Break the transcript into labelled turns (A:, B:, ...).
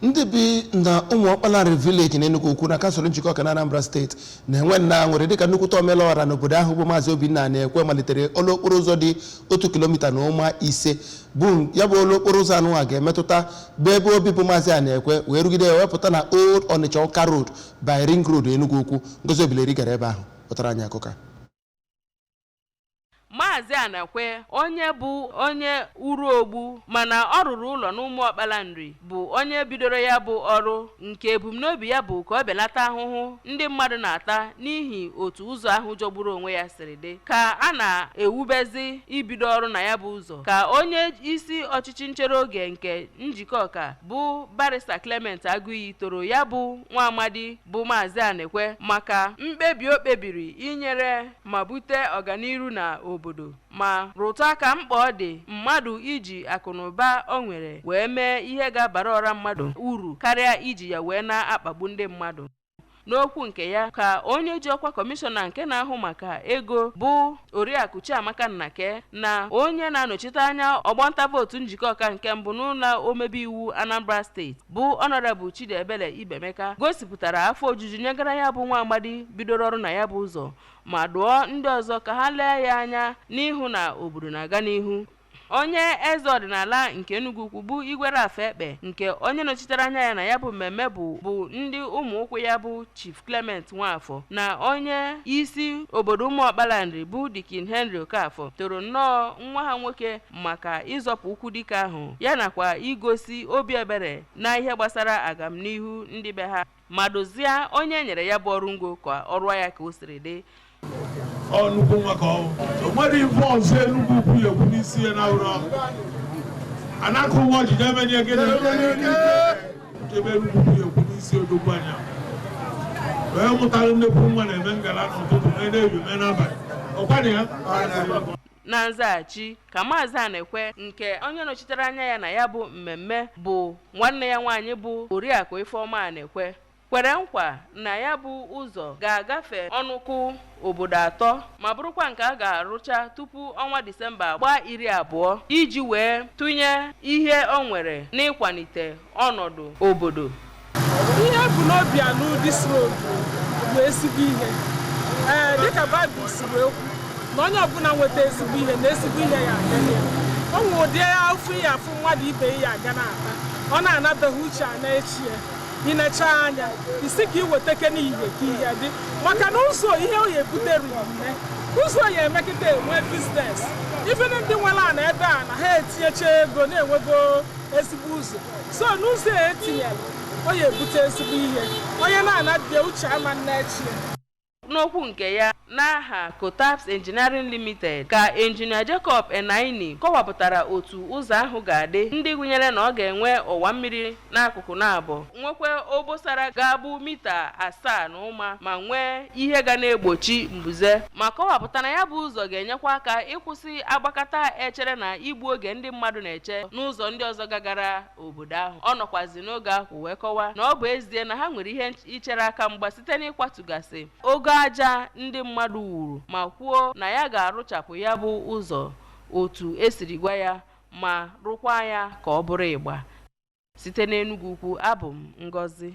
A: Ndị bi na Ụmụọkpala Village na Enugu Ukwu na kansụl Njikọ Ọka na Anambra Steeti na-enwe nna aṅụrị dịka nnukwute omelọra n'obodo ahụ bụ Maazị Obinna na-ekwe malitere ọlụ okporo ụzọ dị 1.5 kilomita bụ ya bụ olu okporo ụzọ anụnwa ga-emetụta bụ ebe obi bụ Maazị a na-ekwe wee rugide ya wepụta na Old Onitsha Ọka Road by Ring Road, Enugu Ukwu. Ngozi Obileri gara ebe ahụ pụtara anyị akụkọ a.
B: Maazị Anakwe, onye bụ onye Uruogbu mana ọ rụrụ ụlọ n'Ụmụọkpala Nri, bụ onye bidoro ya bụ ọrụ nke ebumnobi ya bụ ka ọ belata ahụhụ ndị mmadụ na-ata n'ihi otu ụzọ ahụ jọgburu onwe ya siri dị. Ka a na-ewubezi ibido ọrụ na ya bụ ụzọ, ka onye isi ọchịchị nchere oge nke Njikọ Ọka bụ Barrister Clement Agụiyi toro ya bụ nwa amadi bụ Maazị Anekwe maka mkpebi o kpebiri inyere ma bute ọganiru na obodo, ma rụtụ aka mkpa ọ dị mmadụ iji akụnụba o nwere wee mee ihe ga-abara ọra mmadụ uru karịa iji ya wee na-akpagbu ndị mmadụ. N'okwu nke ya, ka onye ji ọkwa kọmishọna nke na-ahụ maka ego bụ Oriakụ Chiamaka Nnake na onye na-anọchite anya ọgbọnta vootu Njikọ Ọka nke mbụ n'ụlọ omebe iwu Anambra Steeti bụ Honourable Chidiebele Ibemeka gosipụtara afọ ojuju nyegara ya bụ nwa amadi bidoro ọrụ na ya bụ ụzọ, ma dụọ ndị ọzọ ka ha lee ya anya n'ihu na obodo na-aga n'ihu. Onye eze ọdịnala nke Enugu Ukwu bụ Igwe Ralph Ekpe, nke onye nọchitere anya ya na ya bụ mmemme bụ ndị ụmụ ụkwụ ya bụ Chief Clement Nwafọ na onye isi obodo Ụmụọkpala Nri bụ Deacon Henry Okafọ, toro nnọọ nwa ha nwoke maka ịzọpụ ụkwụ dike ahụ ya nakwa igosi obi ebere na ihe gbasara agamnihu ndị be ha, ma dozie onye nyere ya bụ ọrụ ngo ka ọ rụọ ya ka o siri dị.
C: Ọ nnukwu nwa ka ọ o nwere ife ọzọ Enugwu Ukwu ya ekwu n'isi ya na ụrọ anakụ nwa jide emenye gịnị ebe Enugwu Ukwu ya ekwu n'isi odogwu anya wee mụtara nnekwu nwa na-eme ngala n'ụtụtụ, mee n'ehihie, mee n'abalị ọkwana ya.
B: Na nzaghachi, ka Maazị Anekwe nke onye nọchitere anya ya na ya bụ mmemme bụ nwanne ya nwaanyị bụ Oriakụ Ifeọma Anekwe kwere nkwa na ya bụ ụzọ ga-agafe ọnụkụ obodo atọ ma bụrụkwa nke a ga-arụcha tupu ọnwa Disemba gbaa 20 iji wee tụnye ihe o nwere n'ịkwalite ọnọdụ obodo.
D: Ihe bụ n'obi alụ this road bụ ezigbo ihe. Ee, dịka Baịbụl si wee kwu na onye ọbụla nweta ezigbo ihe na ezigbo ihe ya aga ya o nwe ụdị afọ ihe afụ mmadụ ibe ya aga na-ata, ọ na-anabeghị uche a na-echi ya inecha anya isi ka iweta n'ihe ka ihe dị, maka na ụzọ ihe o ya ebute riri nne. Ụzọ ya emekịta enwe business ifene ndị nwere ana ebe a na ha etinyecha ego na-enwego ezigbo ụzọ. So n'ụzọ a etinyere ọ ya ebute ezigbo ihe, onye na-anabịa uche ama nne echi ya.
B: N'okwu nke ya n'aha Kotaps Engineering Limited, ka Engineer Jacob Enaini kọwapụtara otu ụzọ ahụ ga-adị, ndị gụnyere na ọ ga-enwe ọwa mmiri n'akụkụ na-abọ, nwekwa obosara ga-abụ mita 7 na ụma, ma nwee ihe ga na-egbochi mbuze, ma kọwapụta na ya bụ ụzọ ga-enyekwa aka ịkwụsị agbakata echere na igbu oge ndị mmadụ na-eche n'ụzọ ndị ọzọ gagara obodo ahụ. Ọ nọkwazi n'oge ahụ wee kọwaa na ọ bụ ezie na ha nwere ihe ichere aka mgba site n'ịkwatụgasị ogo aja ndị mmadụ wuru, ma kwuo na ya ga-arụchapụ ya bụ ụzọ otu esiri gwa ya ma rụkwa ya ka ọ bụrụ ịgba. Site n'Enugu Ukwu, abụ m Ngozi.